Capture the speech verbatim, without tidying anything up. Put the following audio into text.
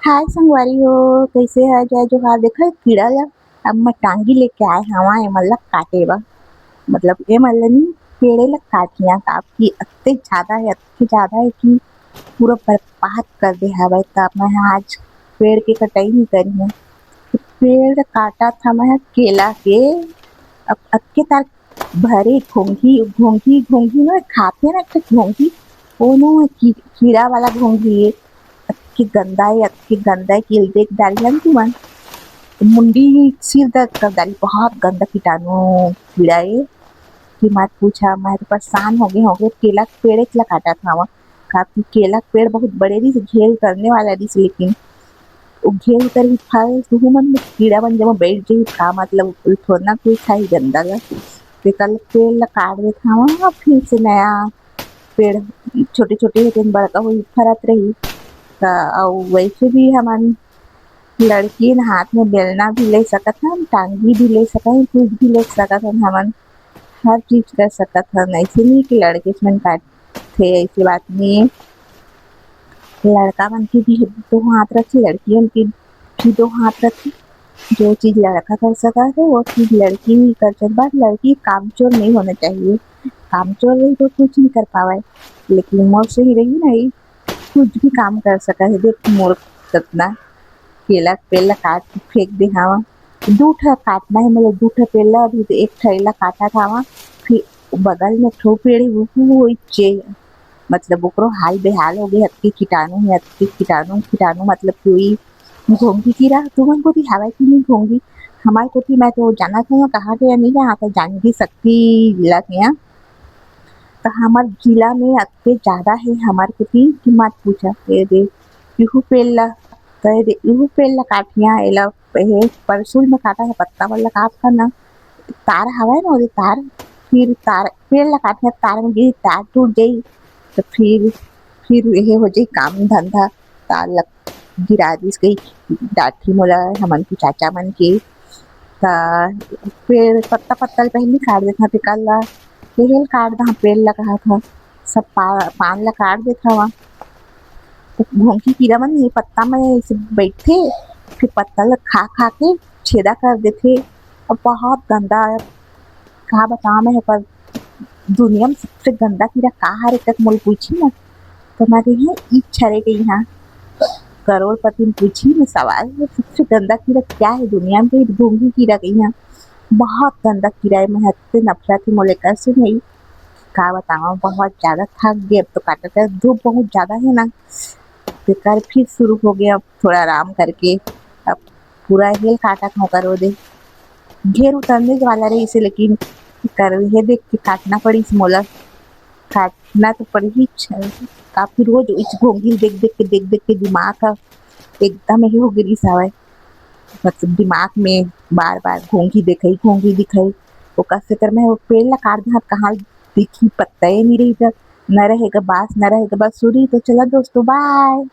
हाय संगवारी हो, कइसे हे? जय जोहार। देखा कीड़ा ला, अब मैं टांगी लेके आए हवा एमन ला काटे बर। मतलब एमन ला नहीं, पेड़े ला काटिया, काबर कि अतके ज्यादा हे, अतके ज्यादा हे कि पूरा बर्बाद कर दे हवय। त मैं आज पेड़ के कटाई नहीं करी हूँ। पेड़ काटत हवय केला के, अब अतके तार भरे घोंघी, घोंघी, घोंघी में खाथे ना, एक ठो घोंघी, कोनो की-, कीड़ा वाला घोंघी हे, अतके गंदा हे, अतके गंदा हे कि देख डारिहन तुमन, मुंडी सिर दर्द कर डारी, बहुत गंदा कीटाणु कीड़ा हे कि मत पूछा। मैं तो परेशान हो गई, हो गई, केला के पेड़ ला काटत हवा, काबर कि केला के पेड़ बहुत बड़े रहिस, घेर उतरने वाला रहिस, लेकिन वो घेर उतर ही फल तुहू मन में कीड़ा बन जमा बैठ जाही का, मतलब थोड़ा ना कोई खाही गंदा ला। तेकर पेड़ ला काट देत हवा, फिर से नया पेड़ छोटे-छोटे होथे, बड़का होही, फरत रही। त अउ वैसे भी हमन लड़किन हाथ में बेलना भी ले सकत हन, टांगी भी ले सकत हन, कुछ भी ले सकत हन, हमन हर चीज कर सकत हन। ऐसे नहीं कि लड़के मन काटथे, ऐसी बात नहीं है। लड़का मन के भी दो हाथ रथे, लड़की मन के भी दो हाथ रथे। जो चीज लड़का कर सकत हे, वो चीज लड़की भी कर सकत। बस लड़की कामचोर नहीं होना चाहिए, कामचोर रही तो कुछ नहीं कर पावे, लेकिन मोर से ही रही ना, ये कुछ भी काम कर सकत हे। देख मोर कतना केला के पेड़ ला काट के फेंक दे हवा, दू ठा काटना हे, मतलब दू ठा पेड़ ला, अभी तो एक ठा एला काटत हवा, फिर बगल में एक ठो पेड़ हे, वो, वो चे-, मतलब ओकरो हाल बेहाल हो गए, अतके कीटाणु हे, अतके कीटाणु, कीटाणु मतलब कि वही घोंघी कीड़ा, तुमन कोती हवय कि नहीं घोंघी? हमारे कोती मैं तो जानत हूँ कहाँ के या नहीं जानत हूँ, जान भी सकती जिला के यहाँ। तो हमार जिला में अतके ज्यादा हे हमार कोती कि मत पूछा। ये दे, इहू पेड़ ला, तो ये दे, इहू पेड़ ला काटिया, एला, ये परसुल में काटा है, पत्ता वाला काट का ना, तार हवय ना, ओदे तार, फिर तार, पेड़ ला काटिया, तार में गिरी, तार टूट जाई, तो फिर, फिर ये हो जाई काम धंधा, तार ला गिरा दिस कही डांटही मोला हमन के चाचा मन के। त पेड़ पत्ता पत्ता ल पहिली काट देथन, तेकर ला तेहल काट दहा, पेड़ ला कहत ह, सब पा-, पान ला काट देत हवा। त घोंघी कीरा मन ये पत्ता में ऐसे बैठथे, फिर पत्ता ला खा खा के छेदा कर देथे। अउ बहुत गंदा, का बतावं मैं, पर दुनिया में सबसे गंदा कीरा का हरे तक मोल पूछी ना, तो मैं कही, "ई छरे कही हाँ।" करोड़पति ने पूछी ना सवाल, "ये सबसे गंदा कीरा क्या है दुनिया में?" तो घोंघी कीरा कही हाँ। बहुत गंदा कीरा है, मैं हद से नफरत है मोले कर से नहीं। का बतावं, बहुत ज्यादा थक गए, अब तो काटा था, धूप बहुत ज्यादा है ना, बेकार फिर शुरू हो गया, अब थोड़ा आराम करके अब पूरा हेल काटा था करो दे। घेर उतरने वाला रहिस हे, लेकिन कर हे देख के काटना पड़िस मोला। काटना तो पड़ही छ-, काफी रोज इस घोंघी देख देख के, देख देख के दिमाग ह एकदम ही हो गिरिस हवय। मतलब दिमाग में बार बार घोंघी दिखाई, घोंघी दिखाई। ओकर चक्कर में वो पेड़ ला काट दे, कहाँ दिखी, पत्ता ही नहीं रही, न रहेगा बांस, न रहेगा बांसुरी। तो चला दोस्तों, बाय।